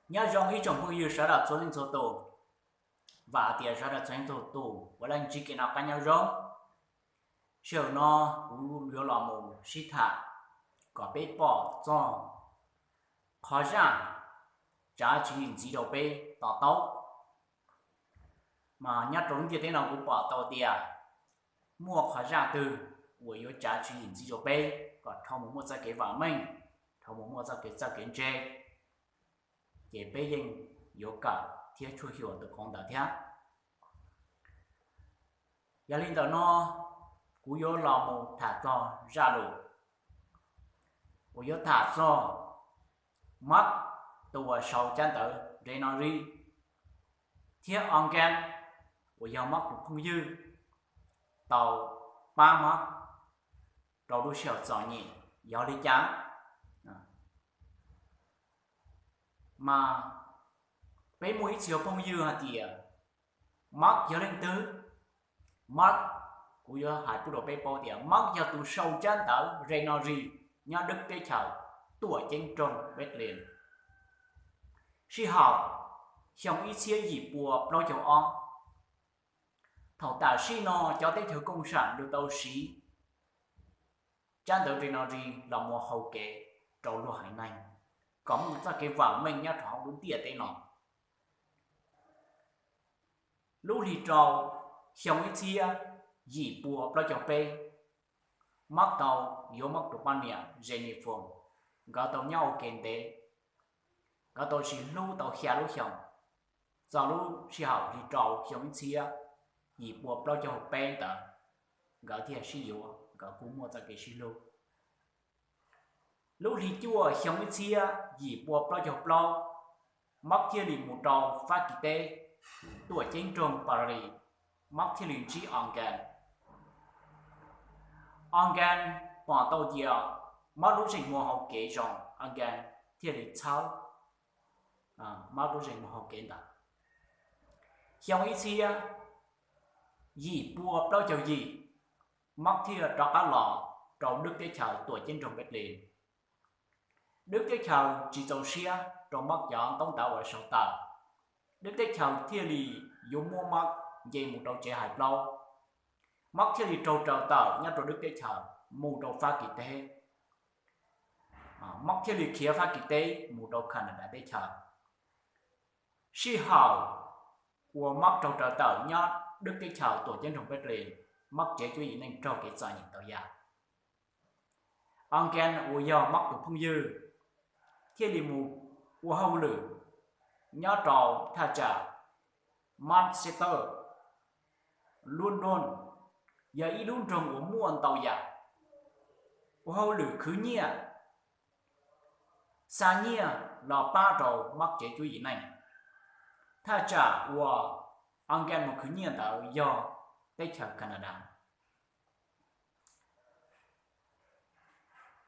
Nyob zoo ib tsoom phooj ywg sawv daws txhua leej txhua tus, vam tias sawv daws txhua leej txhua tus ua laj ntsib kev noj qab nyob zoo. Sij hawm no kuv yuav los mus sib tham kom peb pom txog qhov zaj tsav tswv yim ntxiv rau peb to taub. Mas nyob rau lub ntiaj teb no kuv pom tau tias muaj qhov zaj twg uas yuav tsav tswv yim ntxiv rau peb kom dhau mus muaj txoj kev vam meej, dhau mus muaj txoj kev txawj kev ntse, ces peb yeej yuav kawm thiab tshuaj xyuas tus qauv ntawd thiab. Yog li ntawm no kuv yuav los mus tham txog zaj lus uas yuav tham txog Mark tus uas sau tsab ntawv Reynolds thiab Angan uas yog Mark tus phooj ywg tau pab Mark rau lub sij hawm txom nyem yog li cas. Mas peb muaj ib txhia phooj ywg hais tias Mark yog leej twg. Mark, kuv yuav hais pub rau peb paub tias Mark yog tus sau tsab ntawv Reynolds nyob Dwb teb chaws tuam ceeb nroog Betlehem. Sij hawm xyoo ib txhiab yim pua plaub caug ob, thaum tam sim no cov teb chaws kooj sam nws tau siv tsab ntawv Reynolds los mus hau kev rau luag haiv neeg kom muaj txoj kev vam meej nyob rau hauv lub ntiaj teb no. Lub hli rau xyoo ib txhiab yim pua plaub caug peb, Mark tau yuav Mark tus poj niam Jennifer, nkawd tau nyob ua ke ntev, nkawd tau sib hlub tau xya lub xyoos. Txog lub sij hawm hli rau xyoo ib txhiab yim pua plaub caug peb ntawd, nkawd thiaj sib yuav, nkawd kuj muaj txoj kev sib hlub. Lub hli cuaj xyoo ib txhiab yim pua plaub caug plaub, Mark thiaj li mus rau Fab Kis teb, tuam ceeb nroog Paris, Mark thiaj li ntsib Angan. Angan pom tau tias Mark lub zeem muag hau kev zoo, Angan thiaj li txhawb Mark lub zeem muag hau kev ntawd. Xyoo ib txhiab yim pua plaub caug yim, Mark thiaj rov qab los rau Dwb teb chaws tuam ceeb nroog Betlehem. Dwb teb chaws tsis txaus siab rau Mark cov ntaub ntawv uas sau tawm. Dwb teb chaws thiaj li yuav muab Mark nce mus rau tsev hais plaub. Mark thiaj li raug raws tawm nyob rau Dwb teb chaws mus rau Fab Kis teb. Mark thiaj li khiav Fab Kis teb mus rau Canada teb chaws. Sij hawm uas Mark raug raws tawm nyob Dwb teb chaws tuam ceeb nroog Betlehem, Mark tsev cuab yim neej raug kev txom nyem ntau yam. Angan uas yog Mark tus phooj ywg thiaj li mus ua hauj lwm nyob rau thaj tsam Manchester, London, yog ib lub nroog uas muaj ntau yam, ua hauj lwm khwv nyiaj, xa nyiaj los pab rau Mark tsev cuab yim neej. Thaj tsam uas Angan mus khwv nyiaj ntawd yog teb chaws Canada.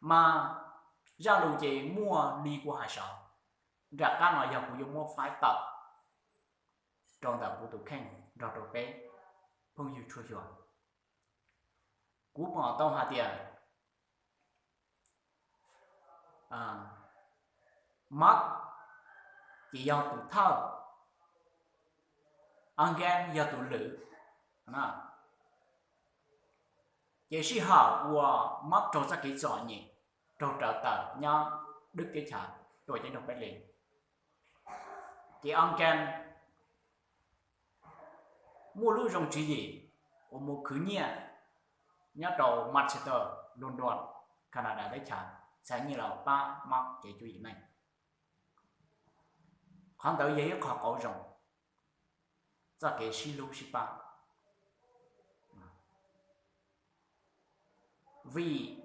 Mas zaj lus ces muaj li kuv hais saud, nram qab no yog kuv yuav muab faib tawm rau ntawm kuv tus kheej nrog rau peb phooj ywg tshua xyuas. Kuv pom tau hais tias Mark ces yog tus thawj, Angan yog tus lwm. Ces sij hawm uas Mark raug txoj kev txom nyem, raug raws tawm nyob Dwb teb chaws tuam ceeb nroog Betlehem, ces Angan muaj lub zoo tswv yim uas mus khwv nyiaj nyob rau Manchester, London, Canada teb chaws, xa nyiaj los pab Mark tsev cuab yim neej. Qhov ntawd yog ib qho qauv zoo, txoj kev sib hlub sib pab. Vim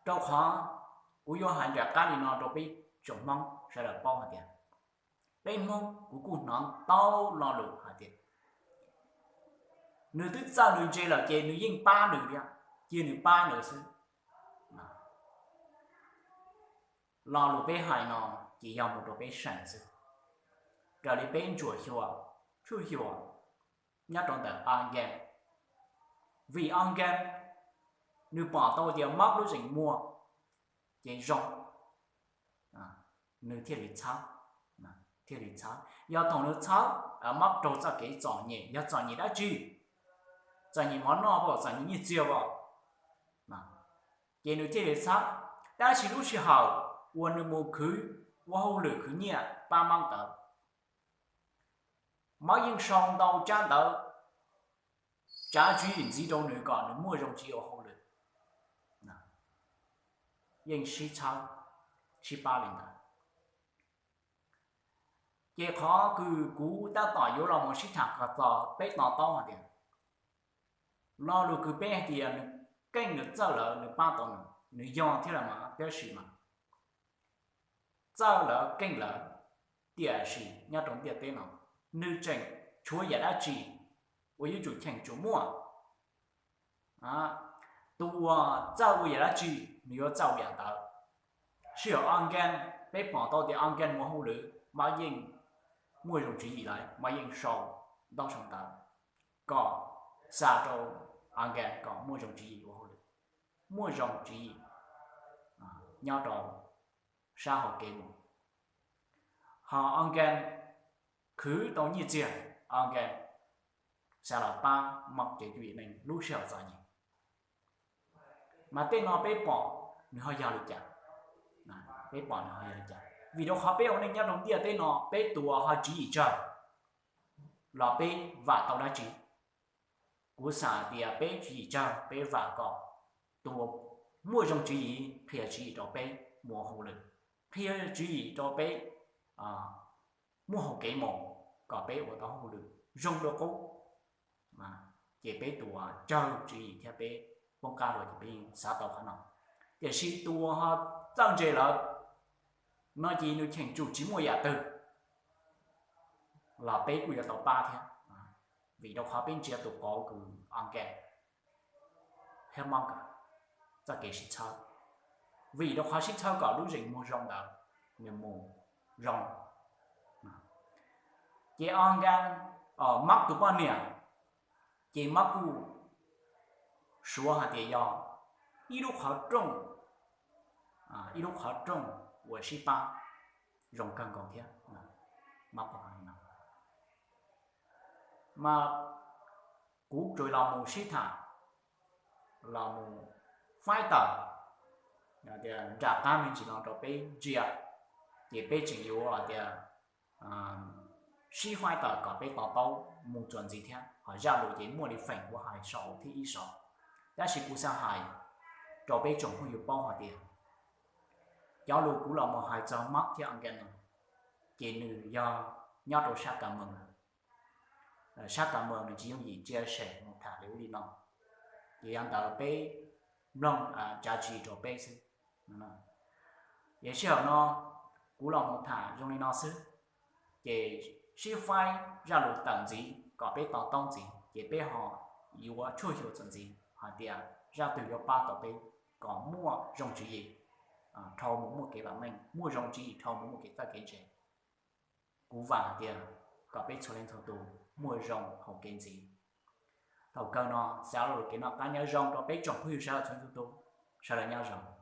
rau qhov kuv yuav hais nram qab li no rau peb tsoom Hmoob sawv daws paub hais tias, peb Hmoob kuv kuj hnov ntau lo lus hais tias nws twb txawj nws ntse lawm ces nws yeej pab nws thiab, cia nws pab nws xwb. Lo lus peb hais no ces yog mus rau peb seem xwb, raws li peb ntsuam xyuas, tshua xyuas nyob rau ntawm Angan. Vim Angan nws pom tau tias Mark lub zeem muag ces zoo, nws thiaj li txhawb. thiaj li txhawb. Yog thaum nws txhawb, mob raug txoj kev txom nyem, yog txom nyem dab tsi? Txom nyem mov noj as, txom nyem nyiaj txiag as. Ces nws thiaj li txhawb. Tab sis lub sij hawm uas nws mus khwv, ua hauj lwm khwv nyiaj pab mob ntawd, mob yeej sau ntau tsab ntawv, tsav tswv yim ntxiv rau nws kom nws muaj zoo tswv yim ua hauj lwm. Yeej sib txhawb, sib pab li ntawd. Ces qhov kws kuv tab tom yuav los mus sib tham kom txog peb to taub hais tias, lo lus kws peb hais tias nws keej nws txawj lawm nws pab tau nws, nws yog thiab los mas, tab sis mas txawj lawm keej lawm, tiam sis nyob rau ntiaj teb no, nws tseem tshuav yam dab tsi uas yuav tsum cheem tsum muaj? Tus uas txawj ua yam dab tsi, nws yuav txawj ua yam ntawd. Sij hawm Ankees, peb pom tau tias Ankees mus hauj lwm mas yeej muaj zoo tswv yim lawm, mas yeej sau ntaub sau ntawv kom xa rau Ankees kom muaj zoo tswv yim ua hauj lwm, muaj zoo tswv yim nyob rau sab hauv kev mus. Ho Ankees khwv tau nyiaj txiag, Ankees xa los pab mob tsev twj ywm neej lub sij hawm txom nyem. Mas tej no peb pom nws ho yog li cas? Peb pom nws ho yog li cas? Vim rau qhov peb ua neej nyob rau ntiaj teb no, peb tus uas ho tswv yim tsawg los peb vam tau dab tsi? Kuv xav tias peb tswv yim tsawg peb vam kom tus uas muaj zoo tswv yim qhia tswv yim rau peb mus ua hauj lwm, qhia tswv yim rau peb muaj hauv kev mus kom peb ua tau hauj lwm zoo dua qub. Ces peb tus uas tsawg tswv yim thiab peb poob qab dua ces peb yeej xav tau qhov no. Tiam sis tus uas ho txawj ntse lawm no ces nws cheem tsum tsis muaj yam twg los peb kuj yuav tau pab thiab. Vim rau qhov peb ntsia tus qauv kws Ankees thiab mob txoj kev sib txhawb, vim rau qhov sib txhawb kom lub zeem muag zoo ntawd nws mus zoo. Ces Ankees mob tus poj niam, ces mob kuj suav hais tias yog ib lub qhov rooj, ib lub qhov rooj uas sib pab zoo kawg nkaus thiab. Mas kuv tsuas los mus sib tham, los mus faib tawm nram qab me ntsis no rau peb ntsia, ces peb tseem yuav hais tias sib faib tawm kom peb to taub mus txuas ntxiv thiab. Ho zaj lus ces muaj li feem kuv hais saum thiab ib saum, tab sis kuv xav hais rau peb tsoom phooj ywg paub hais tias cov lus kuv los mus hais txog mob thiab Ankees no ces nws yog nyob rau sab Kav Mees. Sab Kav Mees nws tsis yooj yim cia sem mus tham li ub li no, ces yog ntawd peb mloog tsav tsis rau peb xwb. Ces sij hawm no kuv los mus tham zoo li no xwb, ces sib faib zaj lus tawm ntxiv kom peb to taub ntxiv ces peb ho yuav tshuaj xyuas txuas ntxiv hais tias zaj twg yuav pab tau peb kom muaj zoo tswv yim dhau mus muaj kev vam meej, muaj zoo tswv yim dhau mus muaj kev txawj kev ntse. Kuv vam hais tias kom peb txhua leej txhua tus muaj zoo hauv kev ntxiv. Thaum kawg no xav los kev noj qab nyob zoo rau peb tsoom phooj ywg sawv daws txhua leej txhua tus, sawv daws nyob zoo.